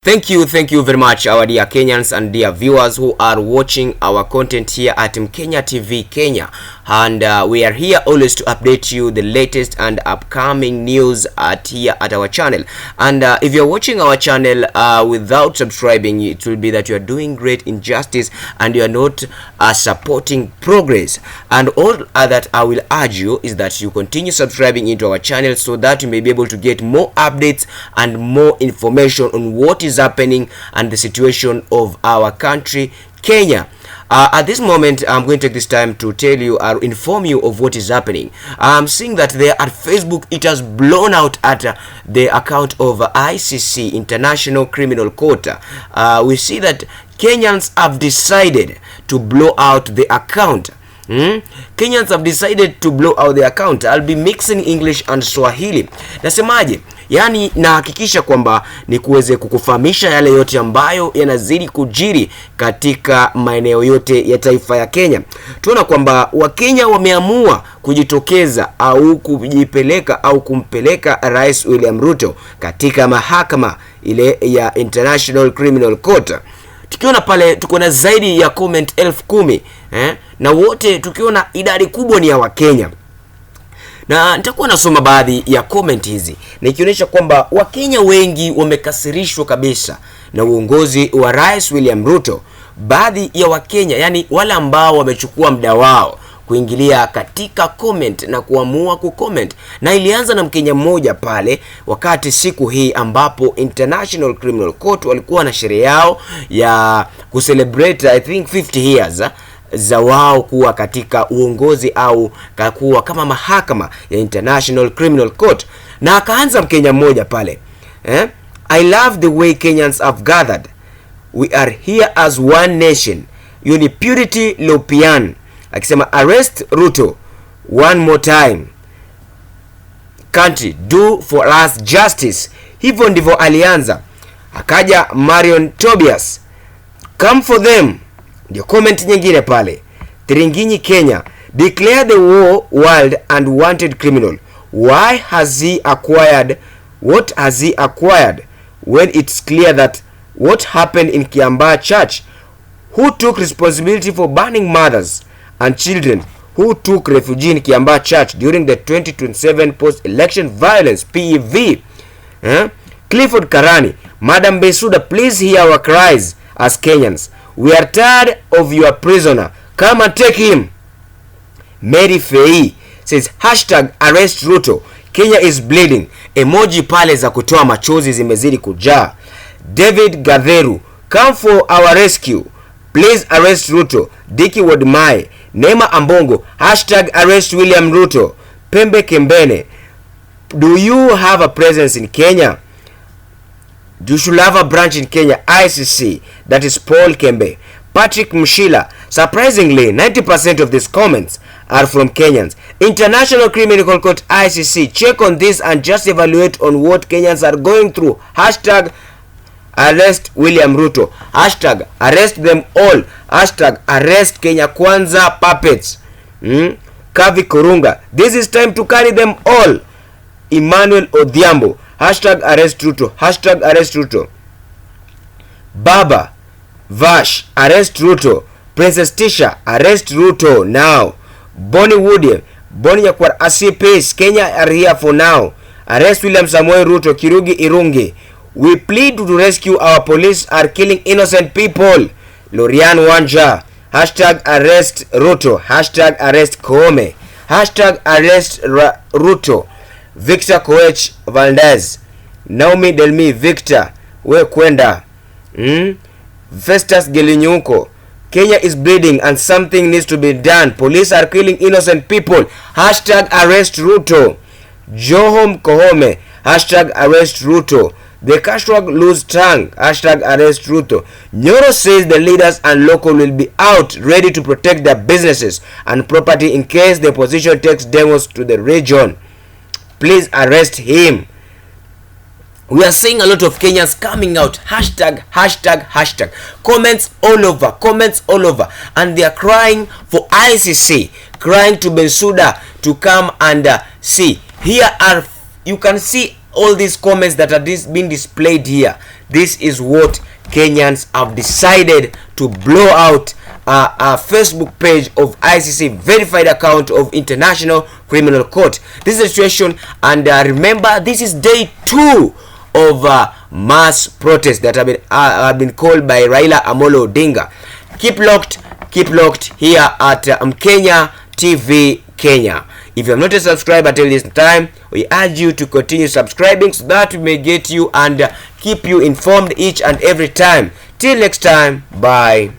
Thank you very much, our dear Kenyans and dear viewers who are watching our content here at Mkenya TV Kenya. And we are here always to update you the latest and upcoming news at here at our channel. And if you're watching our channel without subscribing, it will be that you are doing great injustice and you are not supporting progress. And all that I will urge you is that you continue subscribing into our channel so that you may be able to get more updates and more information on what is happening and the situation of our country, Kenya. At this moment, I'm going to take this time to tell you or inform you of what is happening. I'm seeing that there at Facebook, it has blown out at the account of ICC, International Criminal Court. We see that Kenyans have decided to blow out the account. Kenyans have decided to blow out the account. I'll be mixing English and Swahili. Nasemaje? Yaani nahakikisha kwamba ni kuweze kukufahamisha yale yote ambayo yanazidi kujiri katika maeneo yote ya taifa ya Kenya. Tuona kwamba Wakenya wameamua kujitokeza au kujipeleka au kumpeleka Rais William Ruto katika mahakama ile ya International Criminal Court. Tukiona pale tuko na zaidi ya comment 10,000, eh? Na wote tukiona idadi kubwa ni ya Wakenya na nitakuwa nasoma baadhi ya comment hizi nikionyesha kwamba Wakenya wengi wamekasirishwa kabisa na uongozi wa Rais William Ruto. Baadhi ya Wakenya, yani wale ambao wamechukua muda wao kuingilia katika comment na kuamua kucomment, na ilianza na Mkenya mmoja pale wakati siku hii ambapo International Criminal Court walikuwa na sherehe yao ya kucelebrate, I think, 50 years za wao kuwa katika uongozi au kuwa kama mahakama ya International Criminal Court, na akaanza Mkenya mmoja pale, eh? "I love the way Kenyans have gathered. We are here as one nation." Hiyo ni Purity Lopian akisema, "Arrest Ruto one more time. Country, do for us justice." Hivyo ndivyo alianza. Akaja Marion Tobias, "Come for them," ndio comment nyingine pale. Tiringinyi Kenya, "Declare the war world and wanted criminal. Why has he acquired what has he acquired when it's clear that what happened in Kiambaa Church? Who took responsibility for burning mothers and children who took refugee in Kiambaa Church during the 2027 post-election violence, PEV?" Eh? Clifford Karani, "Madam Bensouda, please hear our cries as Kenyans. We are tired of your prisoner. Come and take him." Mary Fei says, "#ArrestRuto. Kenya is bleeding." Emoji pale za kutoa machozi zimezidi kujaa. David Gatheru, "Come for our rescue. Please arrest Ruto." Diki Wodmai, Neema Ambongo, "#ArrestWilliamRuto." Pembe Kembene, "Do you have a presence in Kenya? You should have a branch in Kenya, ICC." That is Paul Kembe. Patrick Mshila, "Surprisingly, 90% of these comments are from Kenyans. International Criminal Court, ICC, check on this and just evaluate on what Kenyans are going through. #ArrestWilliamRuto. #ArrestThemAll. #ArrestKenyaKwanzaPuppets." Kavi Kurunga, "This is time to carry them all." Emmanuel Odhiambo, "#ArrestRuto. #ArrestRuto." Baba Vash, "Arrest Ruto." Princess Tisha, "Arrest Ruto now." Bonnie Woody, Bonnie Nyakwar Asipes, "Kenya are here for now. Arrest William Samoei Ruto." Kirugi Irungi, "We plead to rescue, our police are killing innocent people." Lorian Wanja, "#ArrestRuto. #ArrestKoome. #ArrestRuto." Victor Koech Valdez, Naomi Delmi Victor, we kwenda. Festus Gelinyuko, "Kenya is bleeding and something needs to be done. Police are killing innocent people. #ArrestRuto." Johom Kohome, "#ArrestRuto. The Kashwag lose tongue. #ArrestRuto." Nyoro says the leaders and local will be out ready to protect their businesses and property in case the opposition takes demos to the region. Please arrest him. We are seeing a lot of Kenyans coming out. Hashtag, hashtag, hashtag. Comments all over, comments all over. And they are crying for ICC, crying to Bensouda to come and see. Here are, you can see all these comments that are being displayed here. This is what Kenyans have decided to blow out a Facebook page of ICC, verified account of International Criminal Court. This is the situation, and remember, this is day 2 of mass protests that have been called by Raila Amolo Odinga. Keep locked here at Mkenya TV Kenya. If you have not a subscriber till this time, we urge you to continue subscribing so that we may get you and keep you informed each and every time. Till next time, bye.